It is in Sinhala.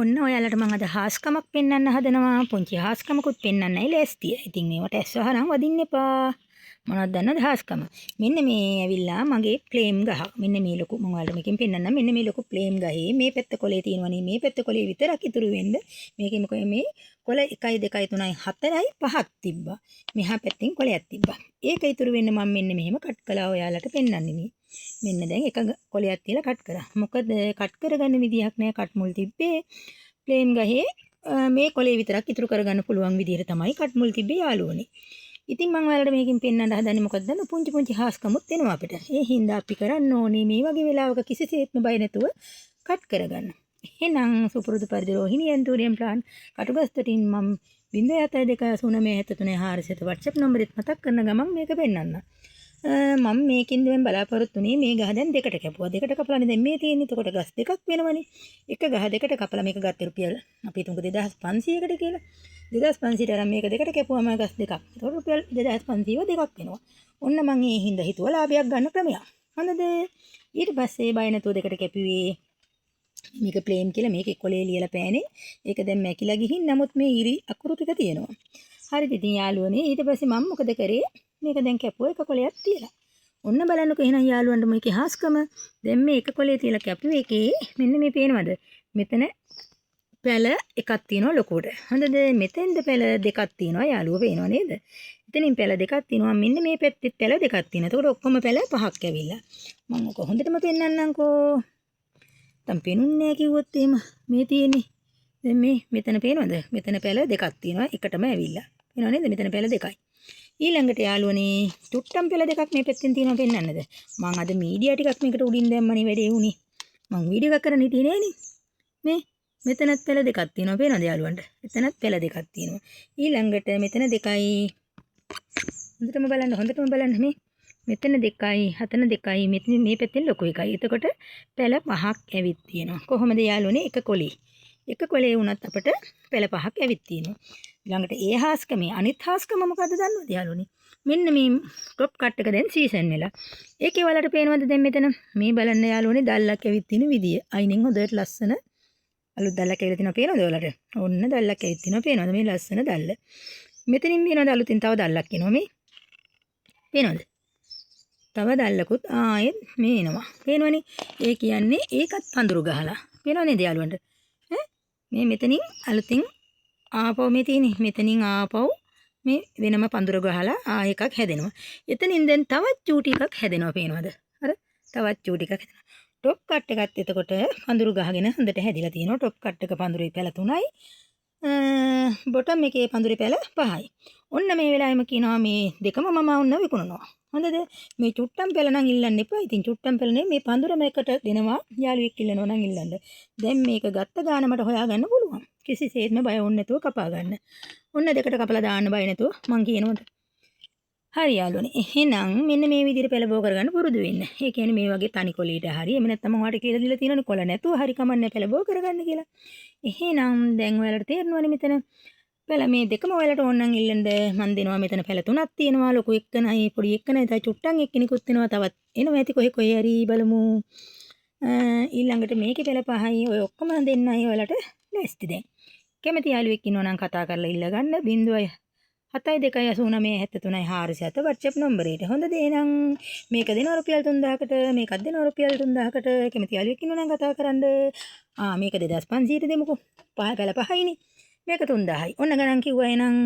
ඔන්න ඔයාලට මං අද හාස්කමක් පෙන්වන්න හදනවා. පුංචි හාස්කමකුත් පෙන්වන්නයි ලෑස්තිය. ඉතින් මේවට ඇස් වහනම් වදින්න එපා. මොනවද දන්නවද හාස්කම? මෙන්න මේ ඇවිල්ලා මගේ ප්ලේම් ගහ. මෙන්න මේ ලොකු මං ඔයාලට මේකෙන් පෙන්වන්නම්. මෙන්න මේ ලොකු ප්ලේම් ගහේ මේ පැත්ත කොලේ තියෙනවනේ. මේ පැත්ත කොලේ විතරක් ඉතුරු වෙන්න. මේකේ මොකද මේ කොළ 1 2 3 4යි 5ක් තිබ්බා. මෙහා පැත්තෙන් කොළයක් තිබ්බා. ඒක ඉතුරු වෙන්න මම මෙන්න මෙහෙම කට් කළා ඔයාලට පෙන්වන්නේ මේ. මෙන්න දැන් එක කොළයක් තියලා කට් කරා. මොකද කට් කරගන්න විදිහක් නෑ, කට් මුල් තිබ්බේ. ප්ලේම් ගහේ මේ කොළේ විතරක් ඉතුරු කරගන්න පුළුවන් විදිහට තමයි කට් මුල් තිබ්බේ යාළුවනේ. ඉතින් මං ඔයාලට මේකෙන් පෙන්වන්න හදන්නේ මොකද්ද දන්නවද? පුංචි පුංචි හාස්කමුත් එනවා අපිට. ඒ හින්දා අපි කරන්න ඕනේ මේ වගේ වෙලාවක කිසිසේත්ම බය නැතුව කට් කරගන්න. එහෙනම් සුපුරුදු පරිදි රෝහිණී ඇන්තූරියම් ප්ලාන් කටුගස්තොටින් මම 072 89 73 400 WhatsApp නම්බරෙත් මතක් කරන ගමන් මේක පෙන්වන්න. මම මේකෙන් දැන් බලාපොරොත්තු වුණේ මේ ගහ දැන් දෙකට කැපුවා. දෙකට කපලානේ දැන් මේ තියෙන්නේ. එතකොට ගස් දෙකක් වෙනවනේ. එක ගහ දෙකට කපලා මේක ගත්තේ රුපියල් අපි හිතමුකෝ 2500කට කියලා. 2500ට අරන් මේක දෙකට කැපුවම ගස් දෙකක්. එතකොට රුපියල් 2500ව දෙකක් වෙනවා. ඔන්න මං ඒ හින්දා හිතුවා ලාභයක් ගන්න ක්‍රමයක්. හොඳද? ඊට පස්සේ බය නැතුව දෙකට කැපුවේ. මේක ප්ලේම් කියලා මේකේ කොලේ ලියලා පෑනේ. ඒක දැන් මැකිලා ගිහින්, නමුත් මේ ඉරි අකුරු ටික තියෙනවා. හරිද ඉතින් යාළුවනේ, ඊට පස්සේ මම මොකද කරේ? මේක දැන් කැපුවා එක කොලයක් තියලා. ඔන්න බලන්නකෝ එහෙනම් යාළුවන්ට මේකේ හාස්කම. දැන් මේ එක කොලේ තියලා කැපුව එකේ මෙන්න මේ පේනවද? මෙතන පැල එකක් තියෙනවා ලොකුවට. හොඳද? මෙතෙන්ද පැල දෙකක් තියෙනවා යාළුවෝ, පේනව නේද? එතනින් පැල දෙකක් තියෙනවා. මෙන්න මේ පැත්තෙත් පැල දෙකක් තියෙනවා. එතකොට ඔක්කොම පැල පහක් ඇවිල්ලා. මම ඔක හොඳටම පෙන්නන්නම්කෝ. නැත්තම් පෙනුන්නේ නෑ කිව්වොත් එහෙම. මේ තියෙන්නේ. දැන් මේ මෙතන පේනවද? මෙතන පැල දෙකක් තියෙනවා එකටම ඇවිල්ලා. පේනව නේද? මෙතන පැල දෙකයි. ඊළඟට යාළුවනේ චුට්ටම් පැල දෙකක් මේ පැත්තෙන් තියෙනවා, පෙන්නන්නද? මං අද මීඩියා ටිකක් මේකට උඩින් දැම්මනේ වැඩේ වුනේ. මං වීඩියෝ එකක් කරන් හිටියේ නෑනේ. මේ මෙතනත් පැල දෙකක් තියෙනවා, පේනවද යාළුවන්ට? එතනත් පැල දෙකක් තියෙනවා. ඊළඟට මෙතන දෙකයි. හොඳටම බලන්න, හොඳටම බලන්න, මේ මෙතන දෙකයි, හතන දෙකයි, මෙතන මේ පැත්තෙන් ලොකු එකයි. එතකොට පැල පහක් ඇවිත් තියෙනවා. කොහොමද යාළුවනේ එක කොලේ? එක කොලේ වුණත් අපට පැල පහක් ඇවිත් තියෙනවා. ඊළඟට ඒ හාස්කමේ අනිත් හාස්කම මොකද්ද දන්නවද යාළුවනේ? මෙන්න මේ ටොප් කට් එක දැන් සීසන් වෙලා. ඒකේ ඔයාලට පේනවද දැන් මෙතන? මේ බලන්න යාළුවනේ දැල්ලක් ඇවිත් තියෙන විදිය. අයිනෙන් හොඳට ලස්සන අලුත් දැල්ලක් ඇවිල්ලා තියෙනවා, පේනවද ඔයාලට? ඔන්න දැල්ලක් ඇවිත් තියෙනවා, පේනවද මේ ලස්සන දැල්ල? මෙතනින් පේනවද අලුතින් තව දැල්ලක් එනවා මේ? පේනවද? තව දැල්ලකුත් ආයෙත් මේ එනවා. පේනවනේ? ඒ කියන්නේ ඒකත් පඳුරු ගහලා. පේනව නේද යාළුවන්ට? ඈ මේ මෙතනින් අලුතින් ආපහු මේ තියෙන්නේ. මෙතනින් ආපහු මේ වෙනම පඳුර ගහලා ආ එකක් හැදෙනවා. එතනින් දැන් තවත් චූටි එකක් හැදෙනවා, පේනවද? අර තවත් චූටි එකක් හැදෙනවා. ටොප් කට් එකත් එතකොට පඳුරු ගහගෙන හොඳට හැදිලා තියෙනවා. ටොප් කට් එක පඳුරේ පැල තුනයි. බොටම් එකේ පඳුරේ පැල පහයි. ඔන්න මේ වෙලාවෙම කියනවා මේ දෙකම මම ඔන්න විකුණනවා. හොඳද? මේ චුට්ටම් පැල නම් ඉල්ලන්න එපා. ඉතින් චුට්ටම් පැල නෙමෙයි, මේ පඳුරම එකට දෙනවා. යාළුවෙක් ඉල්ලනවා නම් ඉල්ලන්න. දැන් මේක ගත්ත ගාන මට හොයාගන්න පුළුවන්. කිසිසේත්ම බය වුනේ නැතුව කපා ගන්න. ඔන්න දෙකට කපලා දාන්න බය නැතුව මං කියනවද? හරි යාළුවනේ. එහෙනම් මෙන්න මේ විදිහට පෙළ බෝ කරගන්න පුරුදු වෙන්න. ඒ කියන්නේ මේ වගේ තනි කොළීට හරි, එහෙම නැත්නම් මම ඔයාලට කියලා දීලා තියෙනවනේ කොළ නැතුව හරි කමන්නේ පෙළ බෝ කරගන්න කියලා. එහෙනම් දැන් ඔයාලට තේරෙනවනේ මෙතන පෙළ මේ දෙකම ඔයාලට ඕන නම් ඉල්ලන්න මං දෙනවා. මෙතන පෙළ තුනක් තියෙනවා. ලොකු එක්කනයි පොඩි එක්කනයි තව චුට්ටන් එක්කෙනෙකුත් එනවා. තවත් එනවා ඇති කොහෙ කොහෙ හරි බලමු. ඊළඟට මේකේ පෙළ පහයි. ඔය ඔක්කොම දෙන්නයි ඔයාලට ලෑස්ති දැන්. කැමති යාළුවෙක් ඉන්නවා නම් කතා කරලා ඉල්ල ගන්න 0 7 2 89 73 407 WhatsApp නම්බරයට. හොඳද? එහෙනම් මේක දෙනවා රුපියල් 3000කට, මේකත් දෙනවා රුපියල් 3000කට. කැමති යාළුවෙක් ඉන්නවා නම් කතා කරන්න. ආ මේක 2500ට දෙමුකෝ. පහ පැල පහයිනේ. මේක 3000යි. ඔන්න ගණන් කිව්වා එහෙනම්.